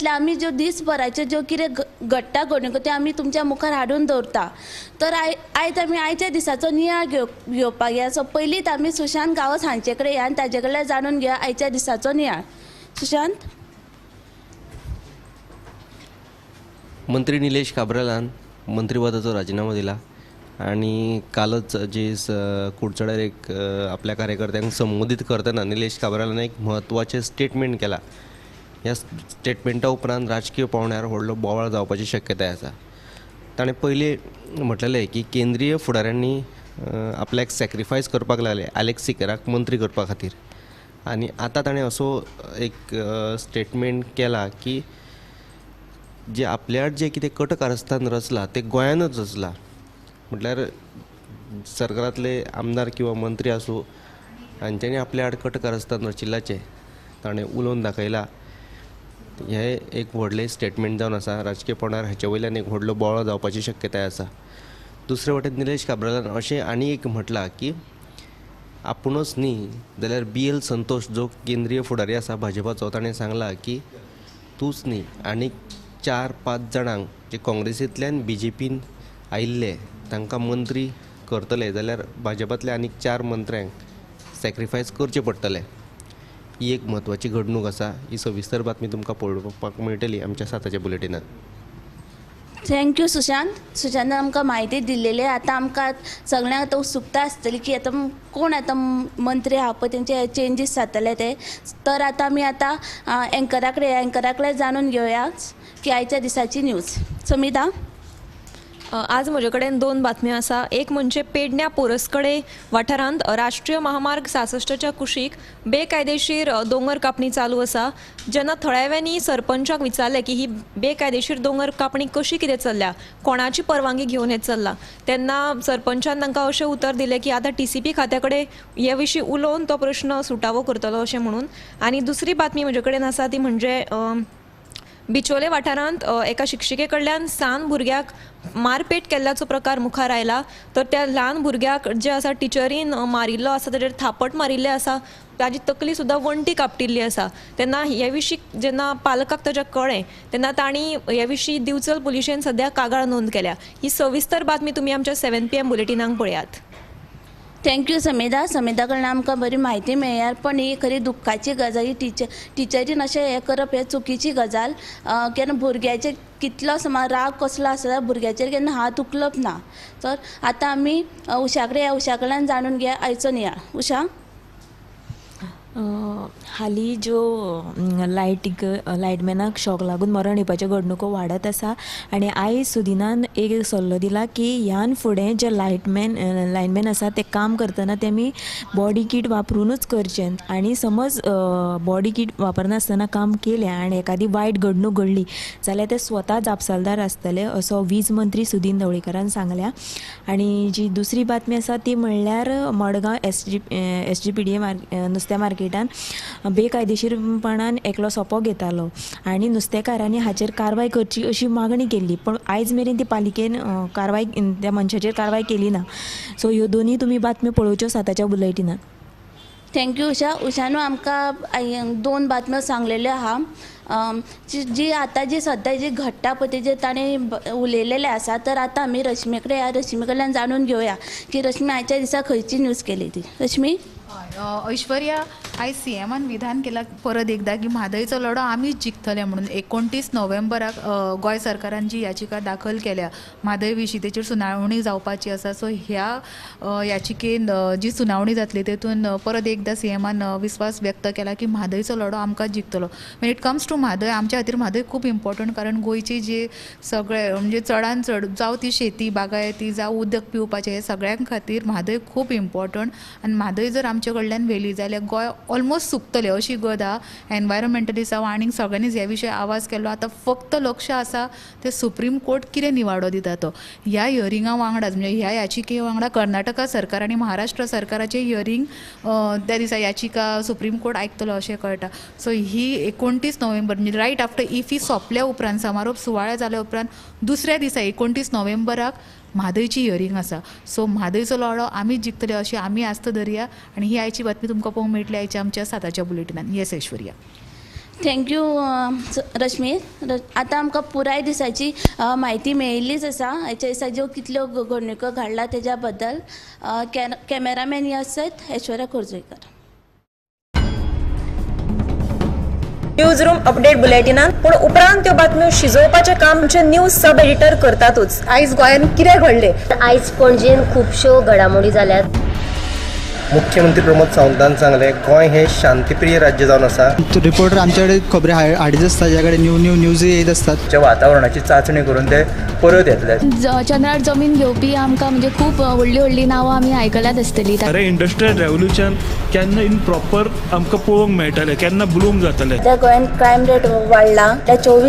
बुलेटिनांतले आमी ज्यो दीसभराच्यो ज्यो कितें घडटा घडणुको त्यो आमी तुमच्या मुखार हाडून दवरता. तर आयज आमी आयच्या दिसाचो नियाळ घेवपाक या. सो पयलींच आमी सुशांत गांवस हांचे कडेन या आनी ताजे कडल्यान जाणून घेया आयच्या दिसाचो नियाळ. सुशांत. मंत्री निलेश काब्रालान मंत्रीपदाचो राजिनामो दिला आनी कालच जे कुडचड्यार एक आपल्या कार्यकर्त्यांक संबोधीत करतना निलेश काब्रालान एक म्हत्वाचें स्टेटमेंट केला. ह्या स्टेटमेंटा उपरांत राजकीय पावंड्यार व्हडलो बोवाळ जावपाची शक्यताय आसा. ताणें पयलीं म्हटलेलें की केंद्रीय फुडाऱ्यांनी आपल्याक सॅक्रिफायस करपाक लागले आलेक्स सिकेराक मंत्री करपा खातीर, आनी आतां ताणें असो एक स्टेटमेंट केला की जे आपल्या जे कितें कट कारस्थान रचलां तें गोंयानूच रचलां. म्हटल्यार सरकारांतले आमदार किंवा मंत्री आसूं हांच्यांनी आपल्या आड कट कारस्थान रचिल्ल्याचें ताणें उलोवन दाखयलां. हें एक व्हडलें स्टेटमेंट जावन आसा. राजकीय पावंड्यार हाचे वयल्यान एक व्हडलो बोवाळ जावपाची शक्यताय आसा. दुसरे वटेन निलेश काब्रालान अशें आनी एक म्हटलां की आपुणूच न्ही जाल्यार बी एल संतोष जो केंद्रीय फुडारी आसा भाजपाचो ताणें सांगलां की तूंच न्ही आनी 4-5 जाणांक जे काँग्रेसींतल्यान बीजेपीन आयिल्ले तांकां मंत्री करतले जाल्यार भाजपांतल्या आनीक 4 मंत्र्यांक सॅक्रिफायस करचें पडटलें. ही एक म्हत्वाची घडणूक आसा. ही सविस्तर बातमी तुमकां पळोवपाक मेळटली आमच्या 7च्या बुलेटिनांत. Thank you Sushant. सुशांतान आमकां म्हायती दिल्लेली. आतां आमकां सगळ्यांक आतां उत्सुकता आसतली की आतां कोण आतां मंत्री आहा पळय तेंचे चेंजीस जातले ते. तर आतां आमी आतां एंकरा कडेन जाणून घेवया की आयच्या दिसाची न्यूज. समिता. आज म्हजे कडेन 2 बातम्यो आसा. एक म्हणजे पेडण्या पोरसकडे वाठारांत राष्ट्रीय महामार्ग 66च्या कुशीक बेकायदेशीर दोंगर कापणी चालू आसा. जेन्ना थळाव्यांनी सरपंचाक विचारलें की ही बेकायदेशीर दोंगर कापणी कशी कितें चल्ल्या, कोणाची परवानगी घेवन हें चल्लां, तेन्ना सरपंचान तांकां अशें उतर दिलें की आतां TCP खात्या कडेन हे विशीं उलोवन तो प्रश्न सुटावो करतलो अशें म्हणून. आनी दुसरी बातमी म्हजे कडेन आसा ती म्हणजे बिचोले वाठारांत एका शिक्षिके कडल्यान सान भुरग्याक मारपेट केल्ल्याचो प्रकार मुखार आयला. तर त्या ल्हान भुरग्याक जे आसा टिचरीन मारिल्लो आसा, ताजेर थापट मारिल्लें आसा, ताजी तकली सुद्दां वण्टी कापटिल्ली आसा. तेन्ना हे विशीं जेन्ना पालकाक ताज्या कळ्ळें तेन्ना तांणी हे विशीं दिवचल पुलिशेन सद्या कागाळ नोंद केल्या. ही सविस्तर बातमी तुमी आमच्या 7 PM बुलेटिनाक पळयात. Thank you Samidha. Samidha कडल्यान आमकां बरी म्हायती मेळ्ळ्या. पण ही खरी दुख्खाची गजाल. ही टिचरीन अशें हें करप हें चुकीची गजाल. केन्ना भुरग्याचेर कितलो समज राग कसलो आसता भुरग्याचेर केन्ना हात उखलप ना. तर आतां आमी उषा कडेन उषा कडल्यान जाणून घेया आयचो नियाळ. उषा. हालीं ज्यो लायटीक लायटमॅनाक शॉक लागून मरण येवपाच्यो घडणुको वाडत आसा आनी आयज सुदिनान एक सल्लो दिला की ह्यान फुडें जे लायनमॅन आसा ते काम करतना तेमी बॉडी कीट वापरुनूच करचें आनी समज बॉडी कीट वापरनासतना काम केलें आनी एखादी वायट घडणूक घडली जाल्यार ते स्वता जापसालदार आसतले असो वीज मंत्री सुदीन ढवळीकारान सांगल्या. आनी जी दुसरी बातमी आसा ती म्हणल्यार मडगांव SGPDA नुस्त्या मार्केटान बेकायदेशीरपणान एकलो सोपो घेतालो आनी नुस्तेकारांनी हाचेर कारवाय करची अशी मागणी केल्ली, पण आयज मेरेन ती पालिकेन कारवाय त्या मनशाचेर कारवाय केली ना. सो ह्यो दोनूय तुमी बातम्यो पळोवच्यो 7च्या बुलेटिनान. Thank you Usha. उषानू आमकां 2 बातम्यो सांगलेल्यो आहा. जी आतां जी सद्या जी घडटा पळय तेजेर ताणें उलयलेलें आसा. तर आतां आमी रश्मी कडेन ह्या रश्मी कडल्यान जाणून घेवया की रश्मी आयच्या दिसा खंयची न्यूज केली ती. रश्मी. ऐश्वर्या, आयज CMान विधान केलां परत एकदां की म्हादयचो लढो आमीच जिखतले म्हणून. 29 नोव्हेंबराक गोंय सरकारान जी याचिका दाखल केल्या म्हादय विशीं तेचेर सुनावणी जावपाची आसा. सो ह्या याचिकेन जी सुनावणी जातली तेतून परत एकदां CMान विस्वास व्यक्त केला की म्हादयचो लढो आमकां जिखतलो. When it comes to Mhadei, आमच्या खातीर म्हादय खूब इम्पॉर्टंट, कारण गोंयची जी सगळे म्हणजे चडान चड जावं ती शेती बागायती जावं उदक पिवपाचें हे सगळ्यां खातीर म्हादय खूब इम्पॉर्टंट. आनी म्हादय जर आमचे कडल्यान व्हेली जाल्यार गोंय ऑलमोस्ट सुकतलें अशी गत आहा. एनवायरमेंटलिस्ट जावं आनीक सगळ्यांनीच हे विशय आवाज केल्लो. आतां फक्त लक्ष आसा तें सुप्रीम कोर्ट कितें निवाडो दिता तो. ह्या हियरिंगा वांगडाच म्हणजे ह्या याचिके वांगडा कर्नाटका सरकार आनी महाराष्ट्र सरकाराचें हियरींग त्या दिसा याचिका सुप्रीम कोर्ट आयकतलो अशें कळटा. सो ही 29 नोव्हेंबर म्हणजे रायट आफ्टर इफी सोंपल्या उपरांत समारोप सुवाळ्या जाल्या उपरांत दुसऱ्या दिसा 29 नोव्हेंबराक म्हादयची हियरींग आसा. सो म्हादयचो लढो आमी जिखतले अशी आमी आस्त धरया आनी ही आयची बातमी तुमकां पळोवंक मेळटली आयच्या आमच्या 7च्या बुलेटिनान. येस ऐश्वर्या. Thank you Rashmi. आतां आमकां पुराय दिसाची म्हायती मेळिल्लीच आसा. हेच्या दिसा ज्यो कितल्यो घडणुको घडला तेज्या बद्दल. कॅमेरामॅन यश सयत Aishwarya Korjuikar. News room update बुलेटिनात, पूण उपरांत त्यो बातम्यो शिजोवपाचें काम आमचे न्यूज सब एडिटर करतातूच. आयज गोंयांत कितें घडलें? आयज पणजेन खुबश्यो घडामोडी जाल्यात. मुख्यमंत्री प्रमोद सावंतान सांगलें, गोंय हें शांतीप्रिय राज्य जावन आसा. रिपोर्टर आमच्या कडेन खबरी हाडीत आसता, ज्या कडेन न्यू न्यू न्यूज येत आसतात. वातावरणाची चांचणी करून ते परत येतले. चंद्रार जमीन घेवपी आमकां म्हणजे खूब व्हडलीं व्हडलीं नांवां आमी आयकल्यात आसतलीं. खरें इंडस्ट्रियल रेवोल्युशन केन्ना इन प्रॉपर आमकां पळोवंक मेळटलें, केन्ना ब्लूम जातलें. सध्या गोंयांत क्रायम रेट वाडला. त्या 24